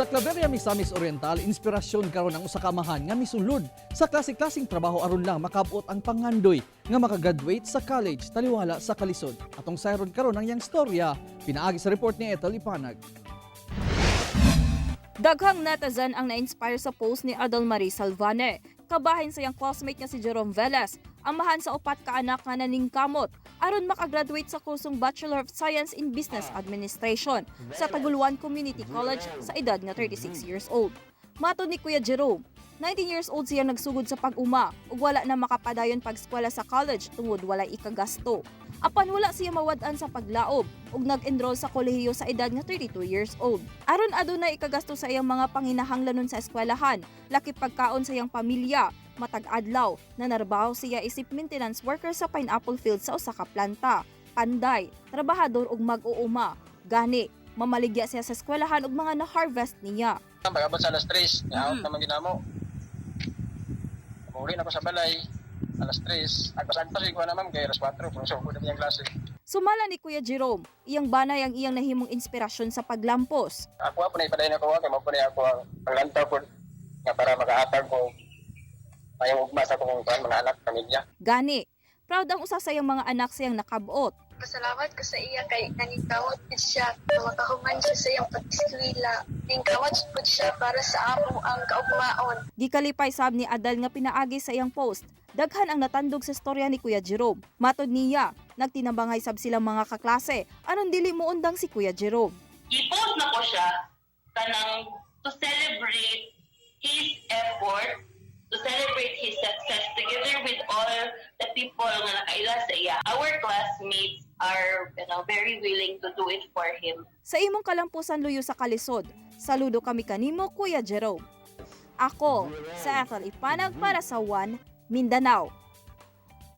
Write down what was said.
Sa Claveria, Misamis Oriental, inspirasyon karon ang usa ka amahan nga misulod sa klase-klaseng trabaho aron lang makabot ang pangandoy nga makagraduate sa college taliwala sa kalisod. Atong sayron karon ang iyang storya pinaagi sa report ni Ethel Ipanag. Daghang netizen ang na-inspire sa post ni Adel Marie Salvane. Kabahin sa iyang classmate nga si Jerome Velez, amahan sa upat ka anak nga naningkamot aron makagraduate sa kursong Bachelor of Science in Business Administration sa Taguluan Community College sa edad nga 36 years old. Matod ni Kuya Jerome, 19 years old siya nagsugod sa pag-uma ug wala na makapadayon pag-eskwela sa college tungod walay ikagasto. Apan wala siya mawad-an sa paglaob ug nag-enroll sa kolehiyo sa edad nga 32 years old. Aron adunay ikagasto sa iyang mga panginahanglanon sa eskwelahan, laki pagkaon sa iyang pamilya, matag adlaw nanarbaho siya isip maintenance worker sa pineapple field sa usa ka planta. Panday, trabahador ug mag-uuma. Gani, mamaligya siya sa eskwelahan ug mga na-harvest niya. Pag-abot sa alas 3, out naman ginamo. Muli na ko sa balay, alas 3. Agpas-agpas ko naman kay alas 4, kung sa na niyang klase. Sumala ni Kuya Jerome, iyang banay ang iyang nahimong inspirasyon sa paglampos. Ako po na ipadayon ako, kay mao po na ako ang panglantaw po nga para makahatag ko mayong ugma sa akong kuan, mga anak, pamilya. Gani, proud ang usa sa iyang mga anak sa iyang nakabot. Pasalamat ko sa iya kay naningkamot gid siya nga makahuman siya sa iyang pag-eskwela. Ningkamot pud siya para sa amo ang kaugmaon. Gikalipay sab ni Adel nga pinaagi sa iyang post. Daghan ang natandog sa storya ni Kuya Jerome. Matod niya, nagtinabangay sab silang mga kaklase aron dili moundang si Kuya Jerome. I-post na ko siya kanang to celebrate his effort, to celebrate his success together with all the people nga nakaila sa iya. Our classmates are very willing to do it for him. Sa imong kalampusan luyo sa kalisod, saludo kami kanimo, Kuya Jerome. Ako, sa Ethel Ipanag para sa One Mindanao.